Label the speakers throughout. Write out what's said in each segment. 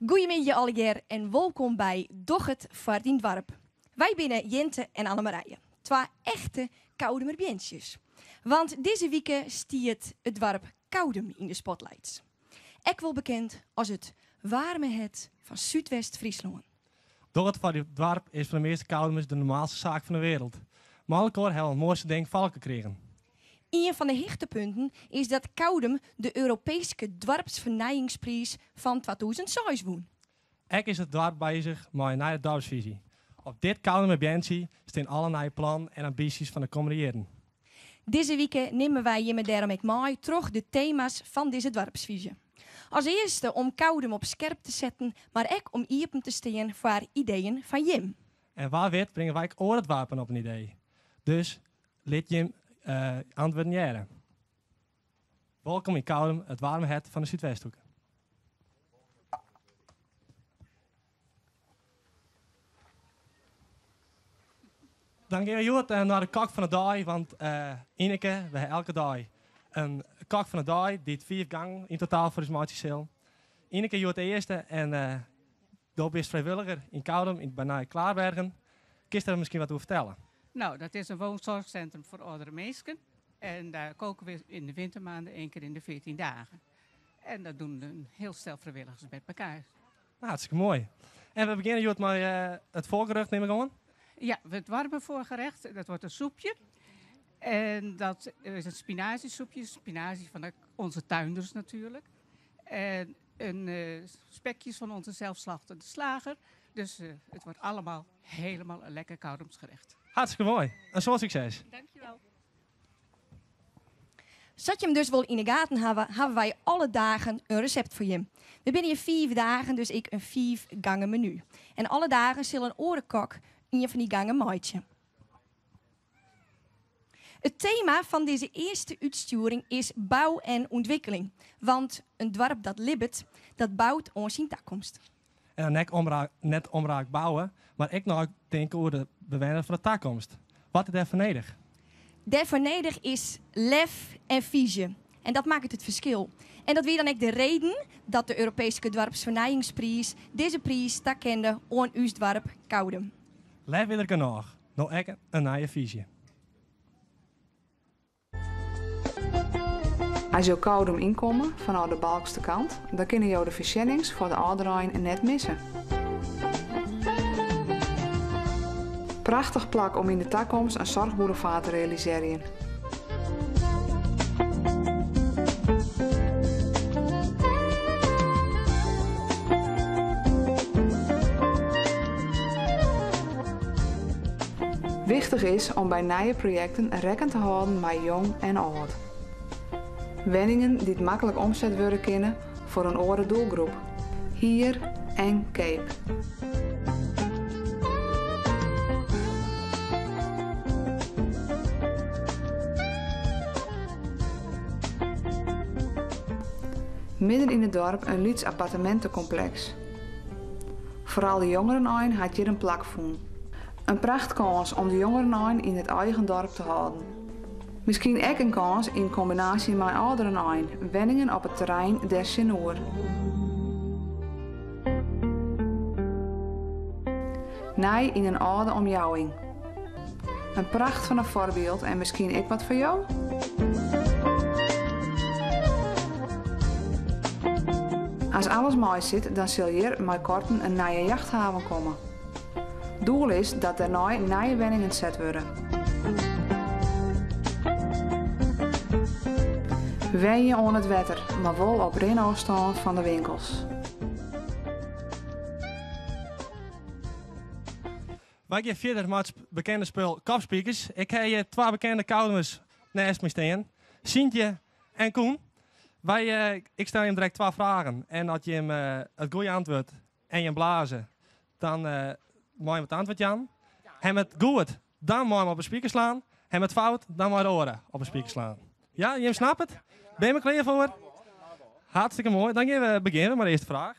Speaker 1: Goeiemiddei allegear en wolkom by Doch it foar dyn doarp. Wy binne Jinte en Annemarije, twa echte Koudumer beantsjes. Want dizze wike stiet it doarp Koudum yn de spotlights. Ek wol bekend as it waarme hert fan Súdwest-Fryslân.
Speaker 2: Doch it foar dyn doarp is foar de measte Koudumers de normaalste saak fan de wereld. Mei elkoar hawwe we it moaiste ding foar elkoar krigen.
Speaker 1: Ien fan de hichtepunten is dat Koudum de Europeeske Doarpsfernijingspriis fan 2006 wûn.
Speaker 2: Ek is it doarp bezich mei in nije doarpsfisy. Op dit Koudumer beantsje stean alle nije plannen en ambysjes fan de kommende jierren.
Speaker 1: Dizze wike nimme wy jimme dêrom ek mei troch de tema's fan dizze doarpsfyzje. As earste om Koudum op skerp te setten, mar ek om iepen te stean foar ideeën fan jim.
Speaker 2: En wa wit bringe wy ek oare doarpen op in idee. Dus lit jim antwurden hearre. Wolkom yn Koudum, it waarme hert fan de Súdwesthoeke. Dan gean we hjoed nei de kok fan de dei, want Ineke, we ha elke dei in kok fan de dei dy't fiif gangen yn totaal foar ús meitsje sil. Ineke hjoed de earste en do bist frijwilliger yn Koudum by Nij Klaarbergen. Kinst dêr miskien wat oer fertelle?
Speaker 3: No, dat is in woonzorgcentrum foar âldere minsken en daar koken we in de wintermaanden één keer in de 14 dagen. En dat doen een heel stel vrijwilligers met elkaar.
Speaker 2: Nou, hartstikke moai. En we begjinne hjoed mei it foargerjocht, nim ik oan?
Speaker 3: Ja, het warme voorgerecht, dat wordt een soepje. En dat is een spinaziesoepje, spinazie van de, onze tuinders natuurlijk. En een spekjes van onze zelfslachtende slager. Dus het wordt allemaal helemaal een lekker Koudums gerecht.
Speaker 2: Hartstikke moai. In soad sukses.
Speaker 3: Dankjewel.
Speaker 1: Sa't jim dus wol yn 'e gaten hawwe, hawwe wy alle dagen in resept foar jim. We binne hjir fiif dagen, dus ek in fiif gangen menu. En alle dagen sil in oare kok ien fan dy gangen meitsje. It tema fan dizze earste útstjoering is bou en ûntwikkeling. Want in doarp dat libbet, dat bout oan syn takomst.
Speaker 2: En dan net omraak, net omraak bouwe, mar ek neitinke oer de bewenner fan de takomst. Wat is dêrfoar nedich?
Speaker 1: Dêrfoar nedich is lef en fyzje. En dat makket it ferskil. En dat wie dan ek de reden dat de Europeeske Doarpsfernijingspriis dizze priis takende oan ús doarp Koudum.
Speaker 2: Lef is der genôch, no ek in nije fyzje.
Speaker 4: As jo Koudum ynkomme fanôf de Balkster kant, dan kinne jo de foarsjennings foar de âlderein net misse. Prachtich plak om yn de takomst in soarchboulevard te realisearjen. Wichtich is om by nije projekten rekken te hâlden mei jong en âld. Wenningen dy't maklik omset wurde kinne foar in oare doelgroep, hier en keap. Midden yn it doarp in lyts appartemintekompleks. Foaral de jongerenein hat hjir in plak fûn. In prachtkâns om de jongerenein yn it eigen dorp te hâlden. Miskien ek in kâns yn kombinaasje mei âlderenein, wenningen op it terrein dêr tsjinoer. Nij yn in âlde omjouwing. In pracht fan in foarbyld en miskien ek wat foar jo? As alles meisit, dan sil hjir mei koarten in nije jachthaven komme. Doel is dat dêrnei nije wenningen set wurde. Wenje oan it wetter, mar wol op rinôfstân fan de winkels.
Speaker 2: Wy gean fierder mei it bekende spul Kopspikers. Ik ha hjir twa bekende Koudumers neist my stean. Sientje en Koen. Wy, ik stel jim direkt twa fragen. En as jim it goede antwurd en jim blaze, dan mei jim it antwurd jaan. Ha 'm it goed, dan mei 'm op 'e spiker slaan. Ha 'm it fout, dan mei de oare op 'e spiker slaan. Ja, jim snappe it? Binne jim klear foar? Hartstikke moai. Dan gean we begjinnen mei de earste fraach.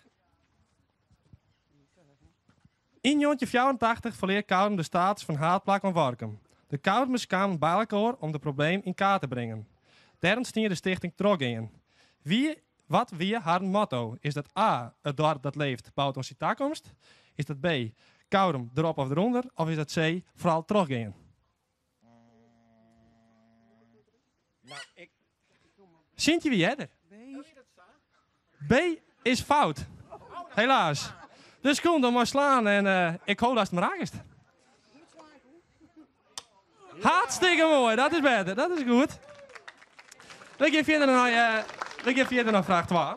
Speaker 2: Yn 1984 ferlear Koudum de status fan haadplak oan Warkum. De Koudumers kamen by elkoar om de probleem yn kaart te bringen. Dêr ûntstie de stichting Trochgean. Wie Wat wie harren motto? Is dat A, it doarp dat leeft bout oan syn takomst? Is dat B, Koudum derop of derûnder? Of is dat C, foaral trochgean? Sintje wie earder. B is fout. Helaas. Dus Koen, dan moatst slaan en eh, ik hoop datst 'm rakest. Hartstikke moai, dat is better, dat is goed. We gean fierder nei, eh, we gean fierder nei fraach 2.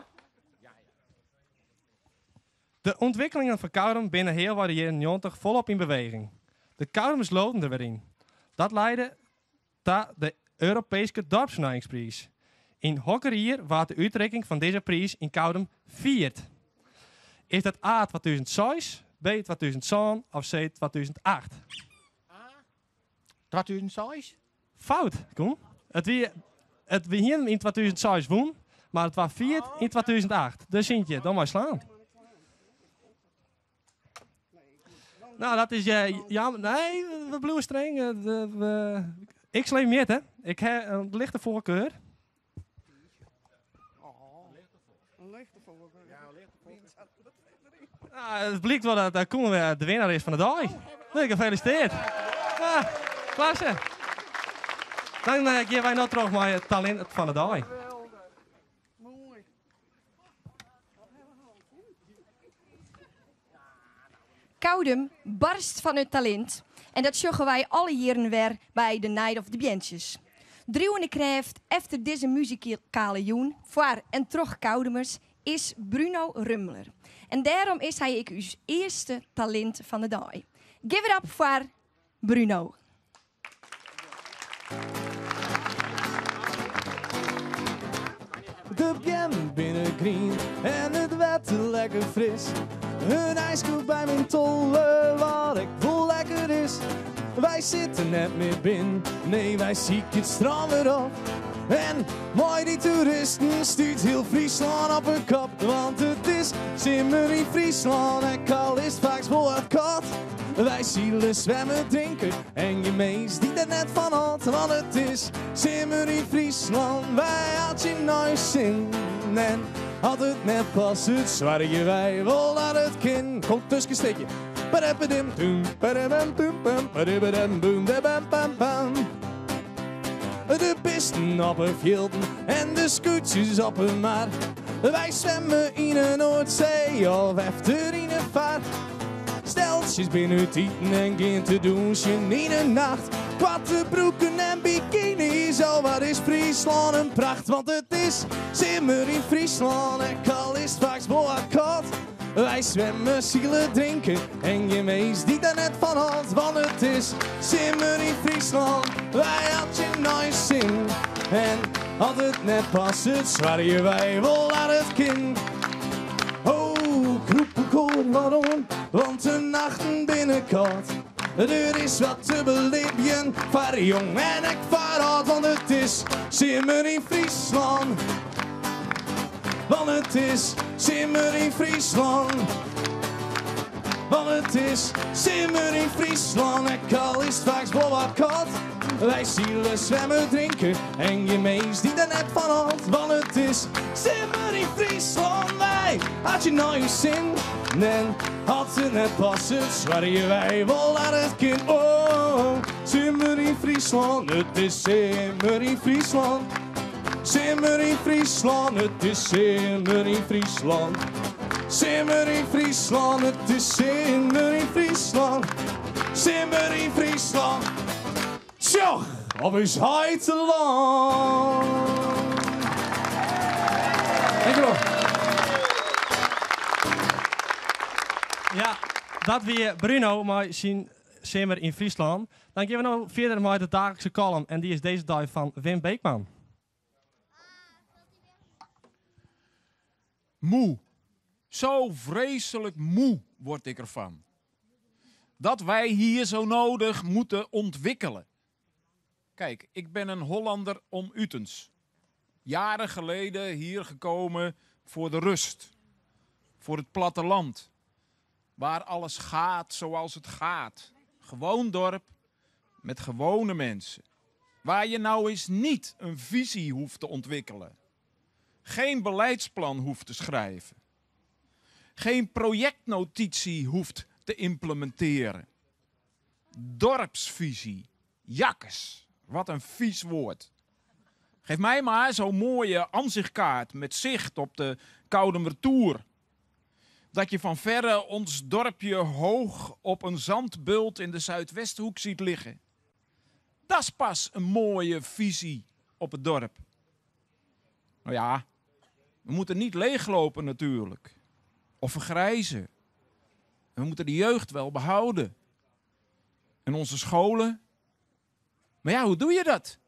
Speaker 2: De ûntwikkelingen fan Koudum binne healwei de jierren 90 folop yn beweging. De Koudumers leauden der wer yn. Dat leide ta de Europeeske Dorpsfernijingspriis. Yn hokker jier waard de útrikking fan dizze priis yn Koudum fierd? Is dat A 2006, B 2007 of C 2008?
Speaker 5: A 2006?
Speaker 2: Fout, Koen. It wie, it, we hienen yn 2006 wûn, mar it waard fierd yn 2008. Dus Sintje, dan mei slaan. Nou, dat is uh, jammer. Nee, we bliuwe streng. Eh, we, ik sla mjitte. Ik ha in lichte foarkar.
Speaker 5: Een lichte voorkeur. Ja, een lichte voorkeur.
Speaker 2: Nou, it blykt wol dat Koen wer de winner is fan de dei. Nee, gefelisitearre. Ja, klasse. Dan uh, gean wy no troch mei it talint fan de dei.
Speaker 5: Moai.
Speaker 1: Koudum barst fan it talint. En dat sjogge wy alle jierren wer by de Night of the Beantsjes. Driuwende krêft efter dizze muzikale jûn foar en troch Koudumers is Bruno Rummler. En dêrom is hy ek ús earste talint fan de dei. Give it up foar Bruno.
Speaker 6: De beammen binne grien en it wetter lekker fris. In ijske by myn tolle, wat ek wol lekker is. Wy sitte net mear binnen, nee wy sykje it strân wer op. En mei dy toeristen stiet hiel Fryslân op 'e kop. Want it is simmer yn Fryslân, ek al is it faaks wol wat kâld. Wy sile, swimme, drinke en gjin mins dy't der net fan hâldt. Want it is simmer yn Fryslân, wy hawwe it nei ús sin. En as it net passet, soargje wy wol dat it kin. Komt tuskenstikkje. Padeppedim, doem, padebem, doem, pam, padibedem, boem, debem, pam, pam. De bisten op 'e fjilden en de skûtsjes op 'e mar. Wy swimme yn 'e Noardsee of efter yn 'e far. Steltsjes binne út iten en gean te dûnsjen yn 'e nacht. Koarte broeken en bikiny's, oh wat is Fryslân in pracht. Want it is simmer yn Fryslân, ek al is it faaks wol wat kâld. Wy swimme, sile, drinke en gjin mins dy't der net fan hâldt. Want it is simmer yn Fryslân, wy hawwe it nei ús sin. En as it net passet, soargje wy wol dat it kin. Oh, krûp elkoar wat oan, want de nachten binne kâld. Der is wat te belibjen foar jong en ek foar âld, want it is simmer yn Fryslân. Want it is simmer yn Fryslân. Want it is simmer yn Fryslân, ek al is it faaks wol wat kâld. Wy sile, swimme, drinke en gjin mins dy't der net fan hâldt. Want it is simmer yn Fryslân, wy hawwe it nei ús sin. En as it net passet, soargje wy wol dat it kin. Oh, simmer yn Fryslân, it is simmer yn Fryslân. Simmer yn Fryslân, it is simmer yn Fryslân. Simmer yn Fryslân, it is simmer yn Fryslân. Simmer yn Fryslân. Tsjoch, op ús heitelân.
Speaker 2: Dankjewol. Ja, dat wie Bruno mei syn Simmer yn Fryslân. Dan gean we no fierder mei de daaglikse kollum en dy is dizze dei fan Wim Beekman.
Speaker 7: Moe. Zo vreselijk moe word ik ervan. Dat wij hier zo nodig moeten ontwikkelen. Kijk, ik ben een Hollander om utens. Jaren geleden hier gekomen voor de rust. Voor het platteland. Waar alles gaat zoals het gaat. Gewoon dorp met gewone mensen. Waar je nou eens niet een visie hoeft te ontwikkelen. Geen beleidsplan hoeft te schrijven. Geen projectnotitie hoeft te implementeren. Dorpsvisie. Jakkes, wat een vies woord. Geef mij maar zo'n mooie ansichtkaart met zicht op de Koudumer Toer. Dat je van verre ons dorpje hoog op een zandbult in de Zuidwesthoek ziet liggen. Dat is pas een mooie visie op het dorp. Nou ja, we moeten niet leeglopen natuurlijk. Of vergrijzen. We moeten de jeugd wel behouden. En onze scholen. Maar ja, hoe doe je dat?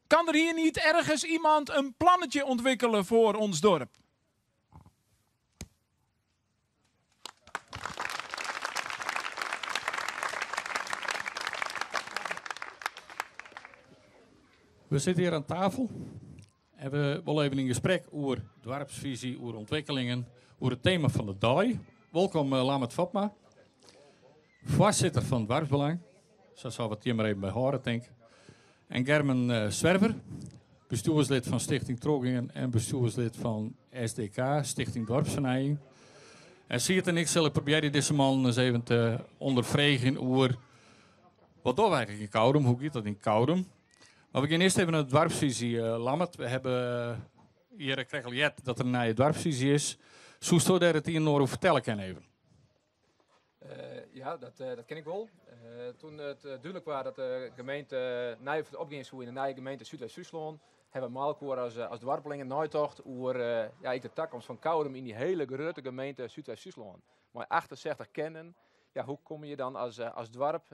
Speaker 7: Kan er hier niet ergens iemand een plannetje ontwikkelen voor ons dorp?
Speaker 8: We zitten hier aan tafel en we willen even in gesprek over dorpsvisie, over ontwikkelingen, over het thema van de dag. Welkom uh, Lamet Fatma, voorzitter van het Dorpsbelang. Zo zal het hier maar even bij horen, denk ik. En Germen Zwerver, bestuurslid van Stichting Trogingen en bestuurslid van SDK, Stichting Dorpsvernijing. En Siert en ik zullen proberen deze man eens even te ondervregen over wat doen we eigenlijk in Koudum, hoe gaat dat in Koudum? Maar we gaan eerst even naar de dorpsvisie, Lammert. We hebben hier gekregen dat er een nieuwe dorpsvisie is. Zo daar het hier nog vertellen kan even.
Speaker 9: Ja, dat ken ik wel. Toen het duidelijk was dat de gemeente Nijvert opging in de nieuwe gemeente Zuidwest-Friesland, hebben we Malkoor als dwarpelingen natocht over ja, ik de toekomst van Koudum in die hele grote gemeente Zuidwest-Friesland. Maar 68 kennen, ja, hoe kom je dan als dwarp,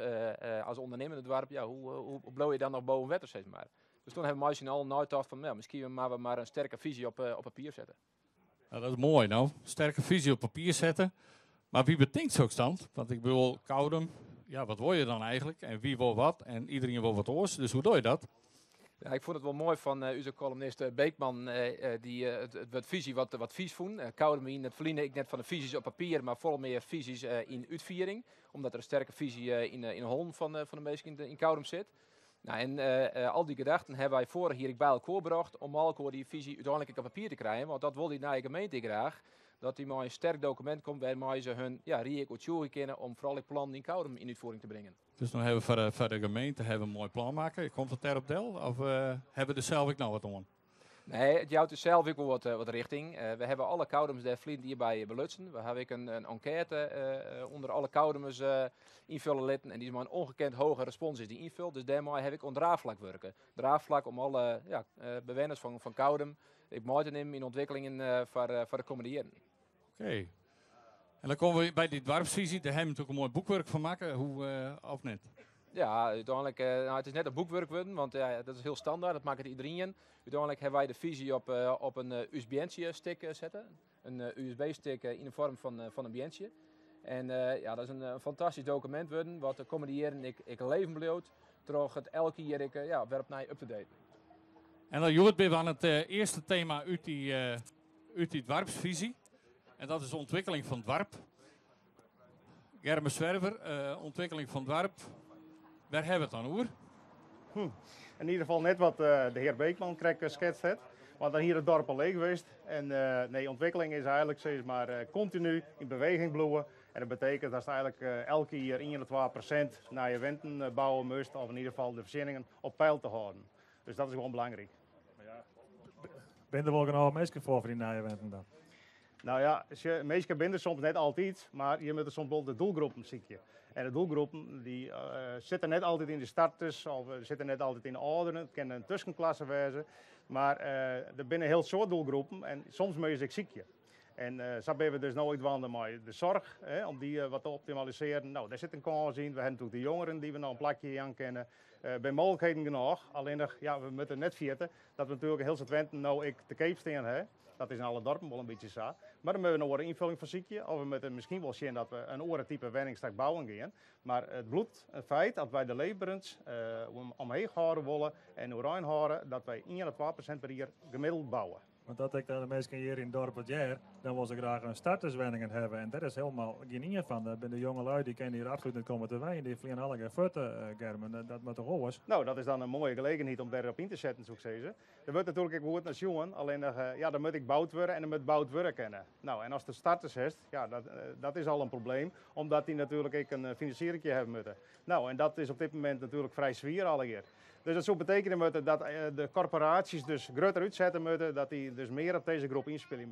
Speaker 9: als ondernemende dwarp, ja, hoe blow je dan nog boven wetter, zeg maar. Dus toen hebben we misschien al natocht van, ja, misschien maar we maar een sterke visie op papier zetten.
Speaker 8: Nou, dat is mooi nou. Sterke visie op papier zetten. Maar wie bedenkt zo'n stand? Want ik bedoel, Koudum, ja, wat wil je dan eigenlijk? En wie wil wat? En iedereen wil wat oors. Dus hoe doe je dat?
Speaker 9: Ja, ik vond het wel mooi van onze columnist Beekman, die het visie wat vies vond. Koudum in het verliezen ik net van de visies op papier, maar vol meer visies in uitviering. Omdat er een sterke visie in Holm van de meesten in Koudum zit. Nou, en al die gedachten hebben wij vorig jaar bij elkaar gebracht om elkaar die visie uiteindelijk op papier te krijgen. Want dat wil die nieuwe gemeente graag. Dat die maar een sterk document komt waarmee ze hun ja, riek kennen om vooral het plan in Koudum in uitvoering te brengen.
Speaker 8: Dus dan hebben we voor de gemeente hebben we een mooi plan maken. Komt het daarop del? Of hebben we er zelf ook nou wat aan?
Speaker 9: Nee, het jouwt dus zelf ook wel wat richting. We hebben alle Koudums daar vliegen hierbij belutsen. We hebben ook een enquête onder alle Koudumers invullen litten. En die is maar een ongekend hoge respons is die invult. Dus daarmee heb ik een draagvlak werken. Draagvlak om alle ja, bewoners van Koudum ik mee te nemen in ontwikkelingen voor de komende jaren.
Speaker 8: Oké. Okay. En dan komen we bij die dwarfsvisie. Daar hebben we natuurlijk een mooi boekwerk van maken. Hoe, of net?
Speaker 9: Ja, uiteindelijk, nou, het is net een boekwerk worden, want ja, dat is heel standaard, dat maakt het iedereen. Uiteindelijk hebben wij de visie op een USB-stick zetten. Een USB-stick in de vorm van een bientje. En ja, dat is een fantastisch document worden, wat de komende jaren ik leven blijft, terug het elke jaar ik, ja, werp naar up-to-date.
Speaker 8: En dan Joert, ben we aan het eerste thema uit die dwarpsvisie. En dat is de ontwikkeling van het dwarp. Germen Zwerver, ontwikkeling van het dwarp. Waar hebben we het dan over?
Speaker 10: In ieder geval net wat de heer Beekman krek schetst heeft. Want dan hier het dorp al leeg geweest. En nee, ontwikkeling is eigenlijk steeds maar continu in beweging bloeien. En dat betekent dat ze eigenlijk elke jaar 1,2% naar je wenten bouwen moest. Of in ieder geval de voorzieningen op peil te houden. Dus dat is gewoon belangrijk.
Speaker 11: Maar ja, ben er wel genoeg mensen voor die nieuwe wenten dan?
Speaker 10: Nou ja, meestal ben er soms net altijd, maar je moet er soms wel de doelgroepen zien. En de doelgroepen die zitten net altijd in de starters of zitten net altijd in de ouderen. Het kan een tussenklasse wezen, maar er binnen heel soort doelgroepen en soms moet je zich ziekje. En zo ben we dus nooit wandelen met de zorg, hè, om die wat te optimaliseren. Nou, daar zit een kans in. We hebben natuurlijk de jongeren die we nog een plakje aan kennen. Bij mogelijkheden genoeg. Alleen nog, ja, we moeten net vergeten dat we natuurlijk heel soort wenten nou ik te keep staan hè. Dat is in alle dorpen wel een beetje zo. Maar dan moeten we nog een invulling voor ziekje. Of we moeten misschien wel zien dat we een orentype wenning straks bouwen gaan. Maar het bloed, het feit dat wij de leefbaarheid omheen houden willen en overeind houden, dat wij 1,2% per jaar gemiddeld bouwen.
Speaker 11: Want dat ik dan de meesten hier in het dorp wat jaar, Dan wolle se graach in starterswenningen hawwe en dêr is helemaal gjin ien fan. Dat binne de jongelui, dy kinne hjir absolút net komme te wenjen. Dy fleane allegear fuort, Gerben. Dat moat toch oars?
Speaker 10: No, dat is dan in moaie gelegenheid om dêrop yn te setten, soe ik sizze. Der wurdt natuerlik ek goed nei sjoen, allinnich ja, der moat ek boud wurde en der moat boud wurde kinne. No, en ast de starters hast, ja, dat, dat is al in probleem, omdat dy natuerlik ek in finansierinkje hawwe moatte. No, en dat is op dit momint natuerlik frij swier allegear. Dus dat soe betekenje moatte dat de korporaasjes dus grutter útsette moatte, dat dy dus mear op dizze groep ynspylje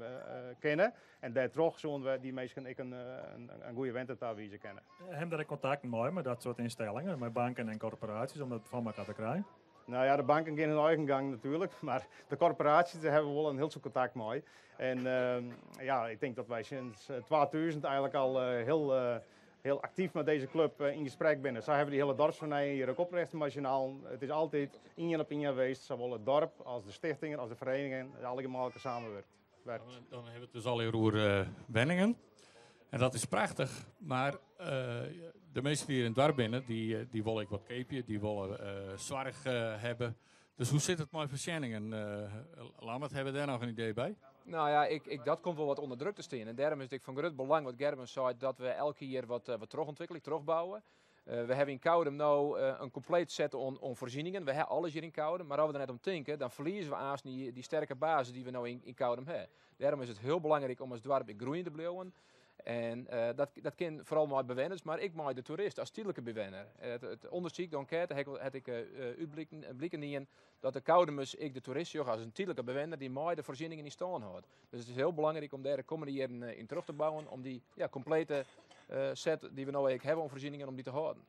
Speaker 10: kinne. En dêrtroch soene we dy minsken ek in goede wente tawize kinne.
Speaker 11: Hawwe der ek kontakten mei, mei dat soart ynstellingen, mei banken en korporaasjes, om dat foar elkoar te krijen?
Speaker 10: Nou ja, de banken gean hun eigen gang natuerlik, mar de korporaasjes dêr hawwe we wol in hiel soad kontakt mei. En ja, ik tink dat wy sinds 2000 eigenlik al hiel, hiel aktyf mei dizze klup yn gesprek binne. Sa hawwe we dy hiele dorpsfernijing hjir ek oprjochte mei syn allen. It is altyd ien op ien west, sawol it dorp as de stichtingen as de ferenigingen, allegear mei elkoar samenwurkt.
Speaker 8: Dan hawwe we it dus allegear oer wenningen. En dat is prachtich, mar de minsken dy't hjir yn it doarp binne, dy wolle ek wat keapje, dy wolle soarch hawwe. Dus hoe sit it mei foarsjenningen? Lammert, hawwe we dêr noch in idee by?
Speaker 9: Nou ja, ik, dat komt wol wat ûnder druk te stean. En dêrom is it ek fan grut belang wat Gerben seit, dat we elk jier wat, wat trochûntwikkelje, trochbouwe. We hawwe yn Koudum no in kompleet set oan foarsjenningen. We hawwe alles hjir yn Koudum, mar as we der net om tinke, dan ferlieze we aanst dy sterke basis dy't we no yn Koudum hawwe. Dêrom is it hiel belangryk om as doarp ek groeiend te bliuwen. En dat kin foaral mei bewenners, mar ek mei de toerist as tydlike bewenner. It ûndersyk, de enkête, hat ek út bliken dien dat de Koudumers ek de toerist sjogge as in tydlike bewenner dy't mei de foarsjenningen yn stân hâldt. Dus it is hiel belangryk om dêr de kommende jierren yn troch te bouwen, om dy, ja, komplete set dy't we no ek hawwe oan foarsjenningen, om dy te hâlden.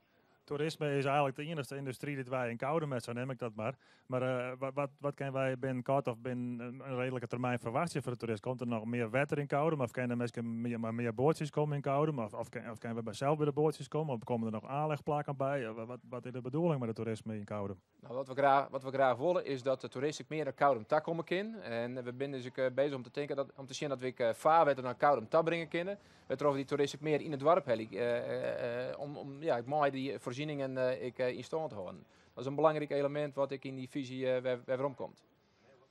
Speaker 11: Toerisme is eigenlik de iennichste yndustry dy't wy yn Koudum hawwe, sa nim ik dat mar. Mar wat kinne wy binnenkort of binnen in reedlike termyn ferwachtsje foar de toerist? Komt der noch mear wetter yn Koudum of kinne minsken mei mear boatsjes komme yn Koudum? Of kinne we sels by de boatsjes komme? Of komme der noch oanlisplakken by? Wat is de bedoeling mei it toerisme yn Koudum?
Speaker 9: Nou, wat we graach wolle is dat de toerist ek mear nei Koudum ta komme kin. En we binne dus ek bezich om te tinken dat, om te sjen dat we ek farwetter nei Koudum ta bringe kinne. Wêrtroch we dy toerist ek mear yn it doarp helje. Om, ja, mei dy foarsjenningen ek yn stân te hâlden. Dat is in belangryk elemint wat ek yn dy fyzje wer weromkomt.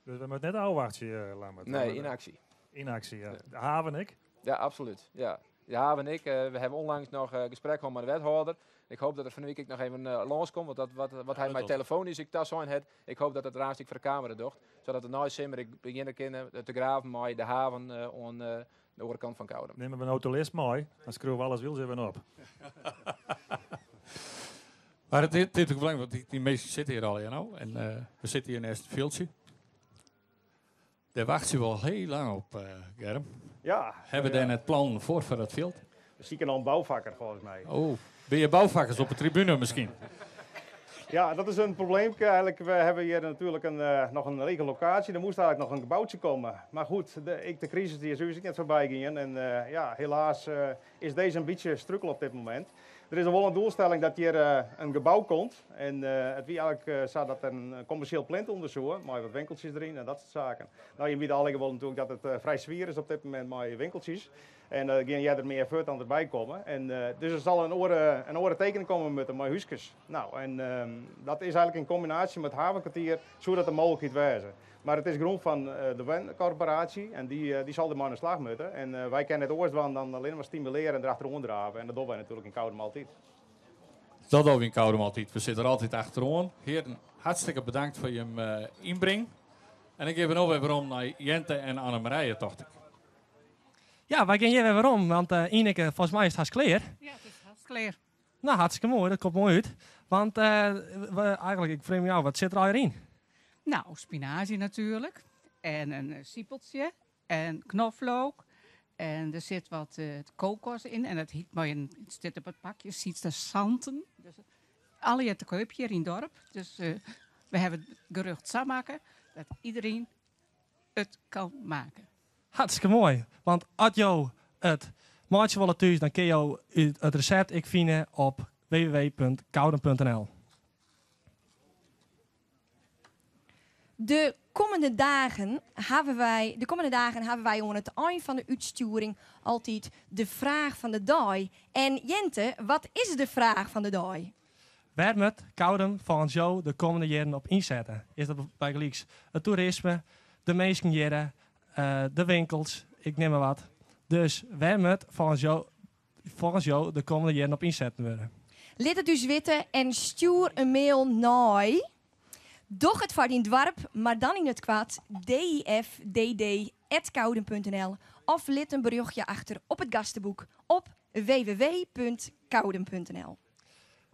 Speaker 11: Dus we moatte net ôfwachtsje, Lammert?
Speaker 9: Nee, yn aksje.
Speaker 11: Yn aksje, ja. De haven ek?
Speaker 9: Ja, absolút. Ja. De haven ek. We hawwe ûnlangs noch gesprek hân mei de wethâlder. Ik hoopje dat er fan 'e wike ek noch even lânskomt, want dat wat hy my telefoanysk ek tasein hat, ik hoopje dat it aanst ek foar de kamera docht, sadat we nei simmer ek begjinne kinne te graven mei de haven oan de oare kant fan Koudum.
Speaker 11: Nimme we notulist mei, dan skriuwe we alles wyls even op.
Speaker 8: Mar it is ek belangryk, want dy minsken sitte hjir allegear no. En we sitte hjir neist it fjildsje. Dêr wachtsje we al hiel lang op, Germ.
Speaker 10: Ja.
Speaker 8: Hawwe we dêr net plannen foar dat fjild?
Speaker 10: We sykje al in boufakker, folgens my.
Speaker 8: Oh, binne hjir boufakkers op 'e tribune miskien?
Speaker 10: Ja, dat is in probleem eigenlik. We hawwe hjir natuerlik noch in lege lokaasje. Der moast eigenlik noch in geboutsje komme. Mar goed, ek de krisis dy is ús ek net foarby gien. En ja, helaas is dizze in bytsje strukel op dit momint. Der is wol in doelstelling dat hjir in gebou komt. En it wie eigenlik sa dat der in kommersjeel plint ûnder soe, mei wat winkeltsjes deryn en dat soart saken. No, je witte allegear wol natuerlik dat it frij swier is op dit momint mei winkeltsjes. En der gean earder mear fuort dan derby komme. En dus der sil in oare tekening komme moatte mei húskes. No, en dat is eigenlik yn kombinaasje mei it havenkwartier soe dat in mooglikheid wêze. Mar it is grûn fan de wenkorporaasje en dy sil dermei oan de slach moatte. En wy kinne net oars dwaan dan allinnich mar stimulearje en derachteroan drave. En dat dogge wy natuerlik yn Koudum altyd.
Speaker 8: Dat dogge wy yn Koudum altyd. We sitte der altyd achteroan. Hearen, hartstikke bedankt foar jim ynbring. En ik gean no wer werom nei Jente en Annemarije, tocht ik.
Speaker 2: Ja, wy gean hjir wer werom, want Ineke, folgens my is it hast klear.
Speaker 3: Ja, it is hast klear.
Speaker 2: No, hartstikke moai, dat komt moai út. Want eigenlik, ik freegje my ôf, wat sit der allegear yn?
Speaker 3: No, spinazie natuerlik. En in sipeltsje. En knoflook. En der sit wat kokos yn. En dat hjit mei in, it stiet op it pakje, santen. Dus allegear te keap hjir yn it doarp. Dus we hawwe it gerjocht sa makke dat iderien it kan meitsje.
Speaker 2: Hartstikke moai. Want as jo it meitsje wolle thús, dan kinne jo it resept ek fine op www.koudum.nl.
Speaker 1: De kommende dagen hawwe wy oan it ein fan de útstjoering altyd de fraach fan de dei. En Jente, wat is de fraach fan de dei?
Speaker 2: Wêr moat Koudum folgens jo de kommende jierren op ynsette? Is dat bygelyks it toerisme, de minsken hjir, de winkels? Ik nim mar wat. Dus wêr moat folgens jo, folgens jo de kommende jierren op ynsetten wurde?
Speaker 1: Lit it ús witte en stjoer in mail nei Doch it foar dyn doarp, mar dan yn it koart difdd@koudum.nl of lit in berjochtje achter op it gasteboek op www.koudum.nl.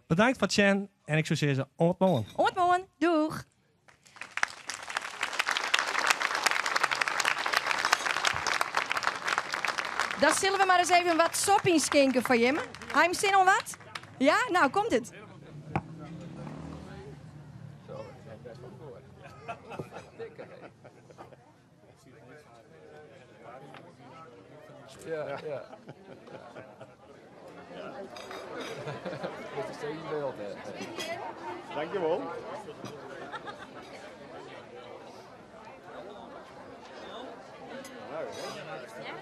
Speaker 2: Bedankt foar it sjen en ik soe sizze oant moarn.
Speaker 1: Oant moarn, doeg! Dan sille we mar ris even wat sop ynskinke foar jimme. Ha jim sin oan wat? Ja? Nou, komt it.
Speaker 9: Ja, ja. Dit is in beeld, hè.
Speaker 10: Dankjewol.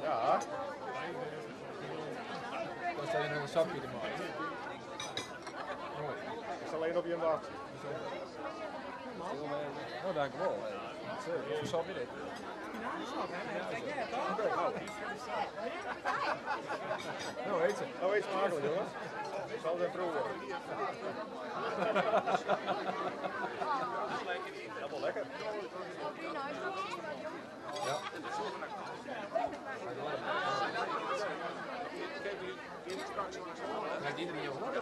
Speaker 10: Ja.
Speaker 9: Dan sta je nog een sapje erbij. Mooi.
Speaker 10: Ik zal alleen op je wachten.
Speaker 9: Nou, dank u wel. Zo, wat voor sap is dit? Nou, heet ze.
Speaker 10: Nou, eet smakelijk, jongens. Ik zal het even proeven. Ja, wel lekker.
Speaker 9: Ja. Krijgt iedereen je hoor?